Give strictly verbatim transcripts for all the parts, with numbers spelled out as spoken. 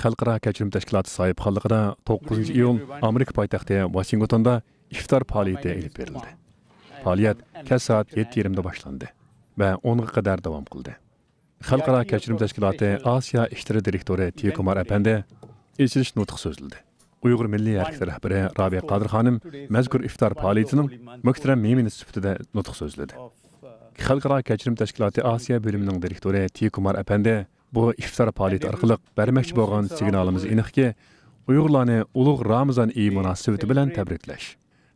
خەلقئارا كەچۈرۈم تەشكىلاتى ساھىبخانلىقىدا توققۇزىنچى ئىيۇل ئامېرىكا پايتەختى ۋاشىنگتوندا ئىفتار پائالىيىتى ئېلىپ بېرىلدى. پائالىيەت كەچ سائەت يەتتە يېرىمدا باشلاندى ۋە ئونغا قەدەر داۋام قىلدى. خەلقئارا كەچۈرۈم تەشكىلاتى ئاسىيا ئىشلىرى دىرېكتورى تى كۇمار ئەپەندى ئېچىلىش نۇتقى سۆزلىدى. ئۇيغۇر مىللىي ھەرىكىتى رەھبىرى رابىيە قادىر خانىم مەزكۇر ئىفتار پائالىيىتىنىڭ مۆھتەرەم مېھمىنى سۈپىتىدە نۇتۇق سۆزلىدى. خەلقئارا كەچۈرۈم تەشكىلاتى ئاسىيا بۆلۈمىنىڭ دىرېكتورى تى كۇمار ئەپەندى بۇ ئىفتار پائالىيىتى ئارقىلىق بەرمەكچى بولغان سىگنالىمىز ئېنىقكى، ئۇيغۇرلارنى ئۇلۇغ رامىزان ئېيى مۇناسىۋىتى بىلەن تەبرىكلەش،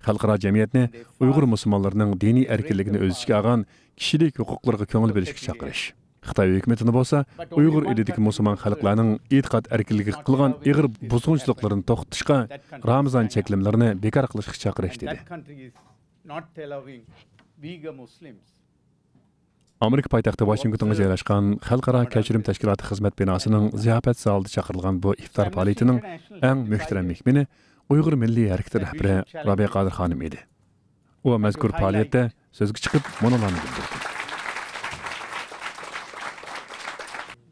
خەلقئارا جەمئىيەتنى ئۇيغۇر مۇسۇلمانلىرىنىڭ دىنىي ئەركىنلىكىنى ئۆز ئىچىگە ئالغان كىشىلىك ھوقۇقلىرىغا كۆڭۈل بۆلۈشكە چاقىرىش، خىتاي ھۆكۈمىتىنى بولسا ئۇيغۇر ئېلىدىكى مۇسۇلمان خەلقلەرنىڭ ئېتىقاد ئەركىنلىكىگە قىلغان ئېغىر بۇزغۇنچىلىقلىرىنى توختىتىشقا، رامىزان چەكلىمىلىرىنى بىكار قىلىشقا چاقىرىش، دېدى. That country is not allowing Uyghur Muslims. ئامېرىكا پايتەختى ۋاشىنگتونغا جايلاشقان خەلقئارا كەچۈرۈم تەشكىلاتى خىزمەت بىناسىنىڭ زىياپەت زالىدا چاقىرىلغان بۇ ئىفتار پائالىيىتىنىڭ ئەڭ مۆھتەرەم مېھمىنى ئۇيغۇر مىللىي ھەرىكىتى رەھبىرى رابىيە قادىر خانىم ئىدى. ئۇ مەزكۇر پائالىيەتتە سۆزگە چىقىپ، مۇنۇلارنى بىلدۈردى.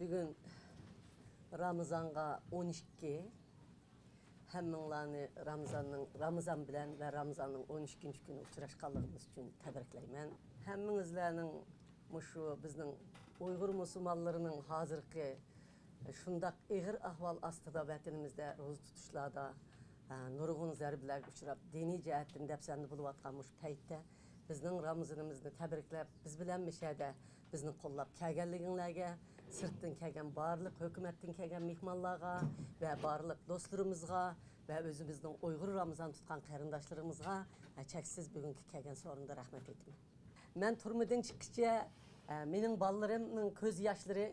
بۈگۈن رامىزانغا ئون ئىككى، ھەممىڭلارنى رامىزاننىڭ، رامىزان بىلەن ۋە رامىزاننىڭ ئون ئىككىنچى كۈنى ئۇچراشقانلىقىمىز ئۈچۈن تەبرىكلەيمەن. ھەممىڭىزلەرنىڭ مۇشۇ بىزنىڭ ئۇيغۇر مۇسۇلمانلىرىنىڭ ھازىرقى شۇنداق ئېغىر ئەھۋال ئاستىدا ۋەتىنىمىزدە روزا تۇتۇشلاردا، ئە، نۇرغۇن زەربىلەرگە ئۇچراپ، دىنىي جەھەتتىن دەپسەندە بولۇۋاتقان مۇشۇ پەيتتە بىزنىڭ رامىزىنىمىزنى تەبرىكلەپ، بىز بىلەن مۇشەدە بىزنى قوللاپ كەلگەنلىكىڭلارگە، سىرتتىن كەلگەن بارلىق ھۆكۈمەتتىن كەلگەن مېھمانلارغا ۋە بارلىق دوستلىرىمىزغا ۋە ئۆزىمىزنىڭ ئۇيغۇر رامىزان تۇتقان قېرىنداشلىرىمىزغا، ئە، چەكسىز بۈگۈنكى كەلگەن سورۇندا رەھمەت ئېيتىمەن. مەن تۈرمىدىن چىققىچە، ئە، مېنىڭ بالىلىرىمنىڭ كۆز ياشلىرى،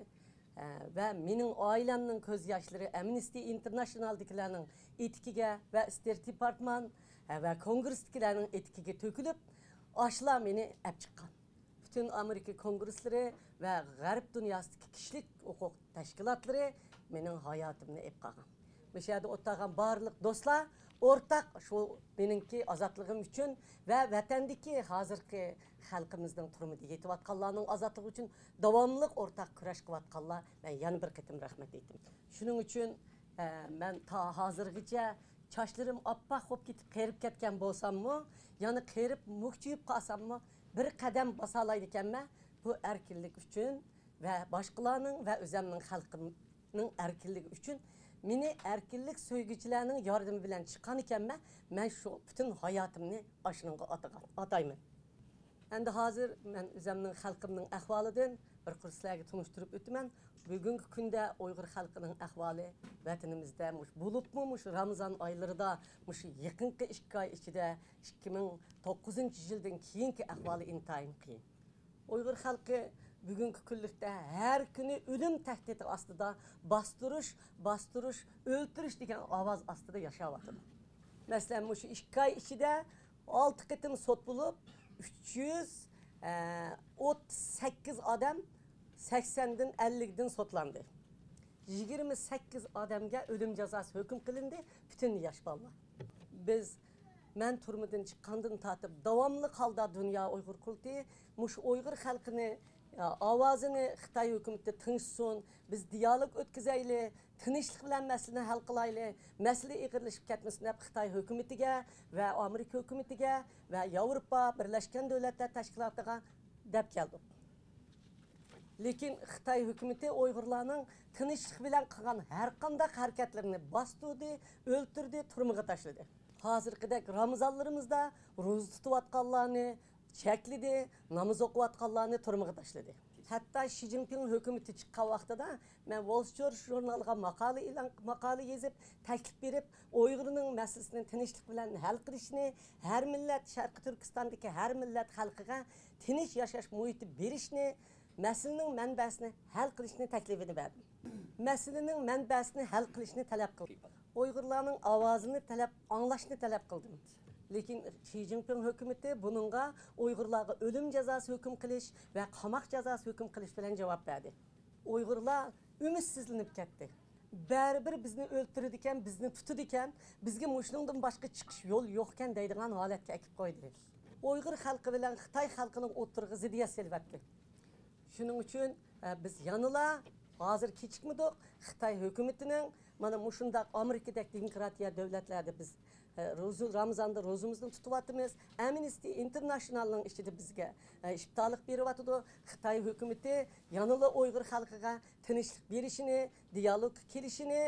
ئە، ۋە مېنىڭ ئائىلەمنىڭ كۆز ياشلىرى ئەمنىستى ئىنتېرناشنالدىكىلەرنىڭ ئېتىكىگە ۋە ستېيت دېپارتمان، ئە، ۋە كونگرېسدىكىلەرنىڭ ئېتىكىگە تۆكۈلۈپ، ئاشۇلار مېنى ئەپ چىققان. پۈتۈن ئامېرىكا كونگرېسلىرى ۋە غەرب دۇنياسىدىكى كىشىلىك ھوقۇق تەشكىلاتلىرى مېنىڭ ھاياتىمنى ئېلىپ قالغان. مۇشۇ يەردە ئولتۇرغان بارلىق دوستلار ئورتاق شۇ مېنىڭكى ئازادلىقىم ئۈچۈن ۋە ۋەتەندىكى ھازىرقى خەلقىمىزنىڭ تۈرمىدە يېتىۋاتقانلارنىڭ ئازادلىقى ئۈچۈن داۋاملىق ئورتاق كۈرەش قىلىۋاتقانلار، مەن يەنە بىر قېتىم رەھمەت ئېيتىمەن. شۇنىڭ ئۈچۈن، ئە، مەن تا ھازىرغىچە چاچلىرىم ئاپئاق بولۇپ كېتىپ قېرىپ كەتكەن بولساممۇ، يەنە قېرىپ مۈكچىيىپ قالساممۇ، بىر قەدەم باسالايدىكەنمەن، بۇ ئەركىنلىك ئۈچۈن ۋە باشقىلارنىڭ ۋە ئۆزەمنىڭ خەلقىمنىڭ ئەركىنلىكى ئۈچۈن مېنى ئەركىنلىك سۆيگۈچىلەرنىڭ ياردىمى بىلەن چىققانىكەنمەن، مەن شۇ پۈتۈن ھاياتىمنى ئاشۇنىڭغا ئاتىغان، ئاتايمەن. ئەمدى ھازىر مەن ئۆزەمنىڭ خەلقىمنىڭ ئەھۋالىدىن بىر قۇر سىلەرگە تونۇشتۇرۇپ ئۆتىمەن. بۈگۈنكى كۈندە ئۇيغۇر خەلقىنىڭ ئەھۋالى ۋەتىنىمىزدە مۇش-، بولۇپمۇ مۇشۇ رامىزان ئايلىرىدا، مۇشۇ يېقىنقى ئىككى ئاي ئىچىدە، ئىككى مىڭ توققۇزىنچى يىلدىن كېيىنكى ئەھۋالى ئىنتايىن قىيىن. ئۇيغۇر خەلقى بۈگۈنكى كۈنلۈكتە ھەر كۈنى ئۆلۈم تەھدىتى ئاستىدا، باستۇرۇش، باستۇرۇش، ئۆلتۈرۈش دېگەن ئاۋاز ئاستىدا ياشاۋاتىدۇ. مەسىلەن، مۇشۇ ئىككى ئاي ئىچىدە ئالتە قېتىم سوت بولۇپ، ئۈچ يۈز ئوتتۇز سەككىز ئادەم سەكسەندىن، ئەللىكتىن سوتلاندى. يىگىرمە سەككىز ئادەمگە ئۆلۈم جازاسى ھۆكۈم قىلىندى، پۈتۈن ياش بالىلار. بىز، مەن تۈرمىدىن چىققاندىن تارتىپ داۋاملىق ھالدا دۇنيا ئۇيغۇر قۇرۇلتىيى مۇشۇ ئۇيغۇر خەلقىنى، ئاۋازىنى خىتاي ھۆكۈمىتى تىڭشىسۇن، بىز دىيالوگ ئۆتكۈزەيلى، تىنچلىق بىلەن مەسىلىنى ھەل قىلايلى، مەسىلە ئېغىرلىشىپ كەتمىسۇن دەپ خىتاي ھۆكۈمىتىگە ۋە ئامېرىكا ھۆكۈمىتىگە ۋە ياۋروپا بىرلەشكەن دۆلەتلەر تەشكىلاتىغا دەپ كەلدۇق. لېكىن خىتاي ھۆكۈمىتى ئۇيغۇرلارنىڭ تىنچلىق بىلەن قىلغان ھەر قانداق ھەرىكەتلىرىنى باستۇردى، ئۆلتۈردى، تۈرمىگە تاشلىدى. ھازىرقىدەك رامىزانلىرىمىزدا روزا تۇتۇۋاتقانلارنى چەكلىدى، ناماز ئوقۇۋاتقانلارنى تۈرمىگە تاشلىدى. ھەتتا شى جىنپىڭ ھۆكۈمىتى چىققان ۋاقتىدا مەن ۋول سترىت ژۇرنالىغا ماقالە ئېلان، ماقالە يېزىپ، تەكلىپ بېرىپ، ئۇيغۇرنىڭ مەسىلىسىنى تىنچلىق بىلەن ھەل قىلىشنى، ھەر مىللەت، شەرقىي تۈركىستاندىكى ھەر مىللەت خەلقىگە تىنچ ياشاش مۇھىتى بېرىشنى، مەسىلىنىڭ مەنبەسىنى ھەل قىلىشنى تەكلىپىنى بەردىم. مەسىلىنىڭ مەنبەسىنى ھەل قىلىشنى تەلەپ قىلدىم. ئۇيغۇرلارنىڭ ئاۋازىنى تەلەپ، ئاڭلاشنى تەلەپ قىلدىم. لېكىن شى جىنپىڭ ھۆكۈمىتى بۇنىڭغا ئۇيغۇرلارغا ئۆلۈم جازاسى ھۆكۈم قىلىش ۋە قاماق جازاسى ھۆكۈم قىلىش بىلەن جاۋاب بەردى. ئۇيغۇرلار ئۈمىدسىزلىنىپ كەتتى. بەرىبىر بىزنى ئۆلتۈرىدىكەن، بىزنى تۇتىدىكەن، بىزگە مۇشۇنىڭدىن باشقا چىقىش يول يوقكەن دەيدىغان ھالەتكە ئەكىپ قويدى. ئۇيغۇر خەلقى بىلەن خىتاي خەلقىنىڭ ئوتتۇرىغا زىددىيەت سېلىۋەتتى. شۇنىڭ ئۈچۈن، ئە، بىز يەنىلا ھازىر كېچىكمىدۇق. خىتاي ھۆكۈمىتىنىڭ مانا مۇشۇنداق ئامېرىكىدەك دېموكراتىيە دۆلەتلەردە بىز، ئە، روزا، رامىزاندا روزىمىزنى تۇتۇۋاتىمىز. ئەمنىستى ئىنتېرناشنالنىڭ ئىچىدە بىزگە، ئە، ئىپتالىق بېرىۋاتىدۇ. خىتاي ھۆكۈمىتى يەنىلا ئۇيغۇر خەلقىگە تىنچلىق بېرىشىنى، دىيالوگقا كېلىشىنى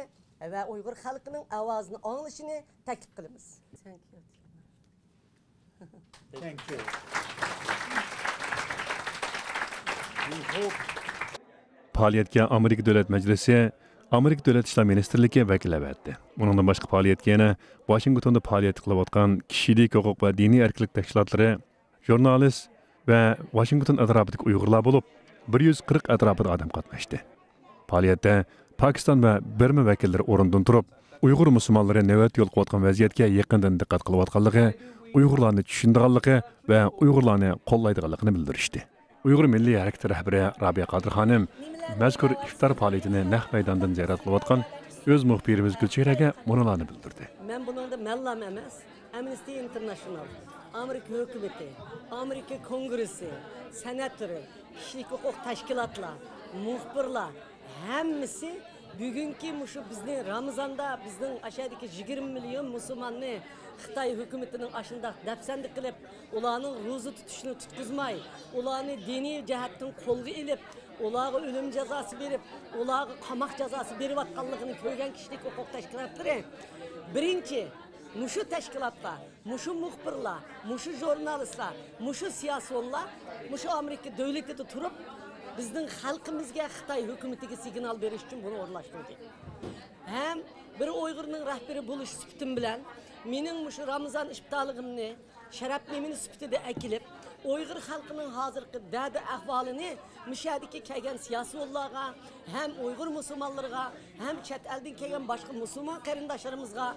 ۋە ئۇيغۇر خەلقىنىڭ ئاۋازىنى ئاڭلىشىنى تەكلىپ قىلىمىز. Thank you. Thank you. We hope پائالىيەتكە ئامېرىكا دۆلەت مەجلىسى، ئامېرىكا دۆلەت ئىشلار مىنىستىرلىكى ۋەكىللەر ئەۋەتتى. ئۇنىڭدىن باشقا پائالىيەتكە يەنە ۋاشىنگتوندا پائالىيەت قىلىۋاتقان كىشىلىك ھوقۇق ۋە دىنىي ئەركىنلىك تەشكىلاتلىرى، ژۇرنالىست ۋە ۋاشىنگتون ئەتراپىدىكى ئۇيغۇرلار بولۇپ، بىر يۈز قىرىق ئەتراپىدا ئادەم قاتناشتى. پائالىيەتتە پاكىستان ۋە بىرما ۋەكىللىرى ئورنىدىن تۇرۇپ، ئۇيغۇر مۇسۇلمانلىرى نۆۋەتتە يولۇقۇۋاتقان ۋەزىيەتكە يېقىندىن دىققەت قىلىۋاتقانلىقى، ئۇيغۇرلارنى چۈشىنىدىغانلىقى ۋە ئۇيغۇرلارنى قوللايدىغانلىقىنى بىلدۈرۈشتى. ئۇيغۇر مىللىي ھەرىكىتى رەھبىرى رابىيە قادىر خانىم مەزكۇر ئىپتار پائالىيىتىنى نەق مەيداندىن زىيارەت قىلىۋاتقان ئۆز مۇخبىرىمىز گۈلچېھرەگە مۇنۇلارنى بىلدۈردى. مەن بۇنىڭدا مەنلام ئەمەس، ئەمنىستى ئىنتېرناشنال، ئامېرىكا ھۆكۈمىتى، ئامېرىكا كونگرېسسى، سېناتورى، كىشىلىك ھوقۇق تەشكىلاتلار، مۇخبىرلار، ھەممىسى بۈگۈنكى مۇشۇ بىزنى رامىزاندا بىزنىڭ ئاشەدىكى يىگىرمە مىليون مۇسۇلماننى خىتاي ھۆكۈمىتىنىڭ ئاشۇنداق دەپسەندە قىلىپ، ئۇلارنىڭ روزا تۇتۇشىنى تۇتقۇزماي، ئۇلارنى دىنىي جەھەتتىن قولغا ئېلىپ، ئۇلارغا ئۆلۈم جازاسى بېرىپ، ئۇلارغا قاماق جازاسى بېرىۋاتقانلىقىنى كۆرگەن كىشىلىك ھوقۇق تەشكىلاتلىرى، بىرىنچى، مۇشۇ تەشكىلاتلار، مۇشۇ مۇخبىرلار، مۇشۇ ژۇرنالىستلار، مۇشۇ سىياسىيونلار مۇشۇ ئامېرىكا دۆلىتىدە تۇرۇپ، بىزنىڭ خەلقىمىزگە، خىتاي ھۆكۈمىتىگە سىگنال بېرىش ئۈچۈن بۇنى ئورۇنلاشتۇردى. ھەم بىر ئۇيغۇرنىڭ رەھبىرى بولۇش سۈپىتىم بىلەن، مېنىڭ مۇشۇ رامىزان ئىپتارلىقىمنى شەرەپ مېھمىنى سۈپىتىدە ئەكېلىپ، ئۇيغۇر خەلقىنىڭ ھازىرقى دەردى ئەھۋالىنى مۇشۇ يەردىكى كەلگەن سىياسىيونلارغا ھەم ئۇيغۇر مۇسۇلمانلىرىغا ھەم چەت ئەلدىن كەلگەن باشقا مۇسۇلمان قېرىنداشلىرىمىزغا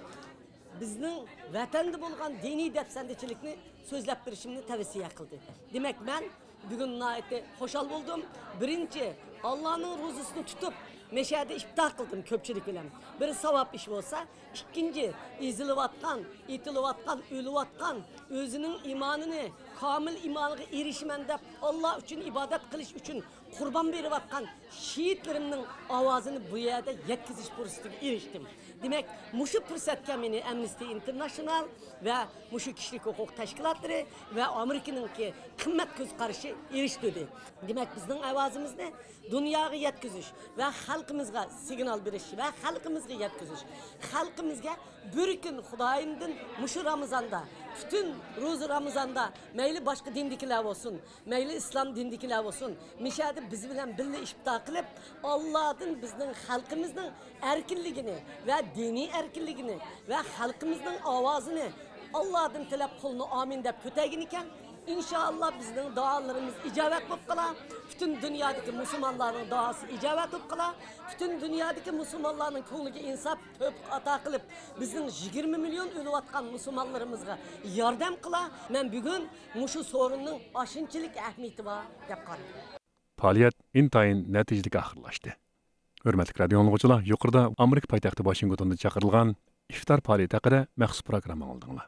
بىزنىڭ ۋەتەندە بولغان دىنىي دەپسەندىچىلىكنى سۆزلەپ بېرىشىمنى تەۋسىيە قىلدى. دېمەك، مەن بۈگۈن ناھايىتى خۇشال بولدۇم. بىرىنچى، ئاللانىڭ روزىسىنى تۇتۇپ، مەشەدە ئىپتار قىلدىم كۆپچىلىك بىلەن. بىر ساۋاب ئىش بولسا، ئىككىنچى، ئېزىلىۋاتقان، ئېتىلىۋاتقان، ئۆلۈۋاتقان، ئۆزىنىڭ ئىمانىنى، كامىل ئىمانىغا ئېرىشىمەن دەپ، ئاللا ئۈچۈن ئىبادەت قىلىش ئۈچۈن قۇربان بېرىۋاتقان شېھىتلىرىمنىڭ ئاۋازىنى بۇ يەردە يەتكۈزۈش پۇرسىتىگە ئېرىشتىم. دېمەك، مۇشۇ پۇرسەتكە مېنى ئەمنىستى ئىنتېرناشنال ۋە مۇشۇ كىشىلىك ھوقۇق تەشكىلاتلىرى ۋە ئامېرىكىنىڭكى قىممەت كۆز قارىشى ئېرىشتۈردى. دېمەك، بىزنىڭ ئاۋازىمىزنى دۇنياغا يەتكۈزۈش ۋە خەلقىمىزغا سىگنال بېرىش ۋە خەلقىمىزگە يەتكۈزۈش، خەلقىمىزگە بىر كۈن خۇدايىمدىن مۇشۇ رامىزاندا، پۈتۈن روزا رامىزاندا، مەيلى باشقا دىندىكىلەر بولسۇن، مەيلى ئىسلام دىنىدىكىلەر بولسۇن، مىشەدە بىز بىلەن بىللە ئىپتار قىلىپ، ئاللادىن بىزنىڭ خەلقىمىزنىڭ ئەركىنلىكىنى ۋە دىنىي ئەركىنلىكىنى ۋە خەلقىمىزنىڭ ئاۋازىنى ئاللادىن تىلەپ، قولىنى ئامىن دەپ كۆتەرگىنىكەن، ئىنشائاللا، بىزنىڭ دۇئالىرىمىز ئىجابەت بولۇپ قالا، پۈتۈن دۇنيادىكى مۇسۇلمانلارنىڭ دۇئاسى ئىجابەت بولۇپ قالا، پۈتۈن دۇنيادىكى مۇسۇلمانلارنىڭ كۆڭلىگە ئىنساپ، تەۋپىق ئاتا قىلىپ، بىزنىڭ يىگىرمە مىليون ئۆلۈۋاتقان مۇسۇلمانلىرىمىزغا ياردەم قىلا. مەن بۈگۈن مۇشۇ سورۇننىڭ ئاشۇنچىلىك ئەھمىيىتى بار دەپ قارايمەن. پائالىيەت ئىنتايىن نەتىجىلىك ئاخىرلاشتى. ھۆرمەتلىك رادىيو ئاڭلىغۇچىلار، يۇقىرىدا ئامېرىكا پايتەختى ۋاشىنگتوندا چاقىرىلغان ئىفتار پائالىيىتى ھەققىدە مەخسۇس پروگرامما ئاڭلىدىڭلار.